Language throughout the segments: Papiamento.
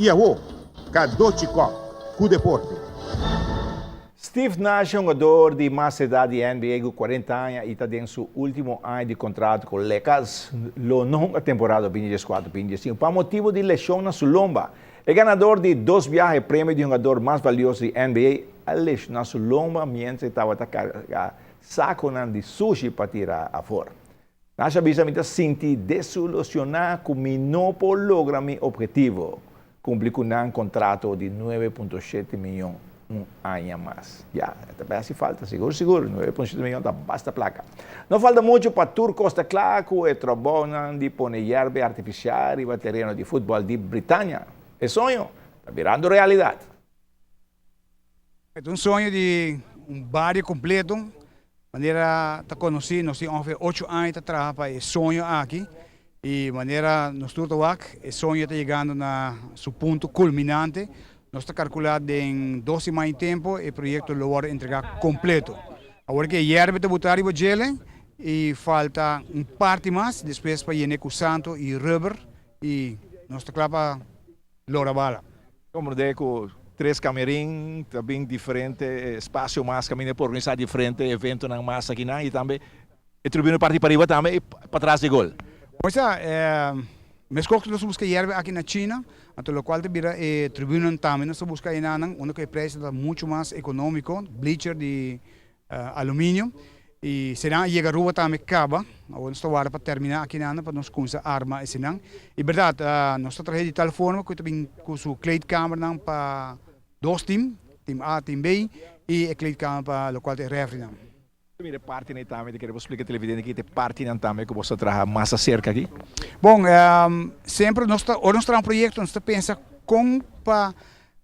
Y awo, Cadochi Kock cu deporte. Steve Nash, hungador di mas edad di NBA cu 40 aña y ta den su ultimo aña di contrato cu Lakers, lo no hunga temporada 24-25 pa motibo di lesion na su lomba. E ganador di dos biaha premio di hungador mas valioso di NBA a lesiona su lomba mientras tabata carga saco di sushi pa tira afo. Nash a bisa: "Mi ta sinti desilusiona cu mi no por logra mi obhetivo, cumpli cu un contrato di 9.7 miyon un aña mas." Ya, tambe haci falta, sigur, sigur, 9.7 miyon ta basta placa. No falta mucho pa tur cos ta cla cu e trabou di pone yerba artificial riba tereno di futbol di Britannia. E soño ta birando realidad. E un soño di un bario completo, manera ta conoci, nos tin ongeveer 8 aña ta traha pa e soño aki, y manera nos tur e soño ta yegando na su punto culminante. Nos ta calcula den 2 siman di tempo e proyecto lo wordo entrega completo. Awor cu yerba ta bota riba dje y falta un parti mas, despues pa yena cu santo y rubber y nos ta cla pa lora bala. Como di cu tres camerin, tambe diferente espacio mas, caminda pa organisa diferente eventonan mas aki na, y tambe e tribuna parti pariba tambe y patras di gol. Osea, mescos nos busca yerba aki na China, anto locual ta bira e tribuna tambe nos busca eynan, unda cu e prijs ta mucho mas economico, bleacher di aluminio, y esey a yega Aruba tambe caba, awor nos ta warda pa termina aki na pa nos cuminsa arma esey. Y berdad, nos ta trahando di tal forma cu tambe cu su kleedkamer nan pa dos team, team A, team B, y e kleedkamer pa locual ta referee nan. Mira parti nan tambe, kier splica televidente cu tin parti nan tambe cu bo ta traha mas cerca aki. Bon, semper nos ta, ora nos traha un proyecto, nos ta pensa con pa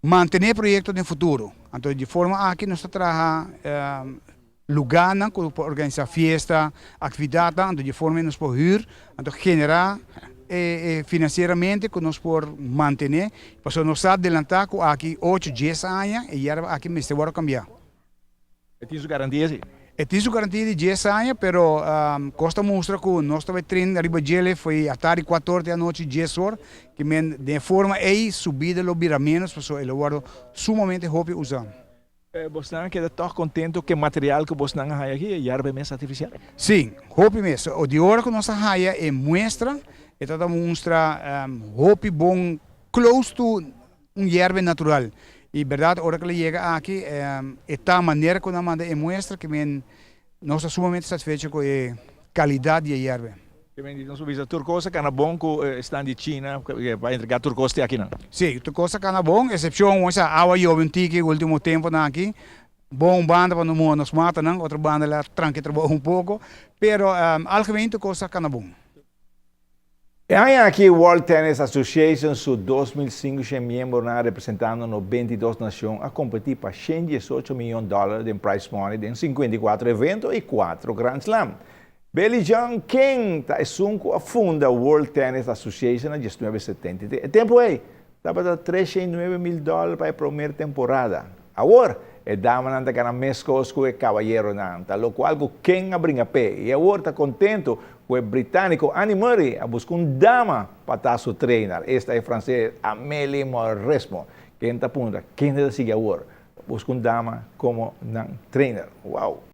mantene e proyecto den futuro. Anto, di forma aki nos ta traha lugar pa organisa fiesta, actividad, anto di forma nos por huur, anto genera financieramente cu nos por mantene, pasobra nos a adelanta cu aki 8, 10 aña y ya aki mester cambia. E tin su garantia, si? E tin su garantia di 10 aña, pero cos ta mustra cu nos tabata train riba dje foi atardi 4 or di anochi, 10 or, kiermen di forma ey su bida lo bira menos, pasobra e lo wordo sumamente hopi usa. Bo ta keda toch contento cu e material cu bo a haya aki, yerba mes artificial? Si, hopi mes. O di ora cu nos a haya e muestra, e ta mustra hopi bon, close to un yerba natural. Y berdad, ora cu el a yega aki, e ta manera cu nan a manda e muestra, kiermen nos ta sumamente satisfecho cu e calidad di yerba. Kiermen nos bisa tur cos a cana bon cu esnan di China, cu bay entrega tur cos aki no. Si, tur cos a cana bon, excepcion, osea, awa yobe un tiki ultimo tempo aki. Bon banda pa no nos mata, no? Otro banda el a tranca trabou un poco, pero algemeen tur cos a cana bon. E aña aki World Tennis Association su 2.500 miembronan representando 92 nacion a competi pa 118 miyon di dollar di prize money den 54 evento y 4 Grand Slam. Billie Jean King ta esun cu a funda World Tennis Association na 1973. E tempo ey tabata 309 mil dollar pa e prome temporada. Awor, e damanan ta gana mescos cu e cabayeronan, ta locual cu King a bringa p'e. Y awor ta contento cu e britanico Andy Murray a busca un dama pa ta su trainer. Esta e frances Amélie Mauresmo, ken ta puntra, ken ta sigui awor? Busca un dama como nan trainer. Wow!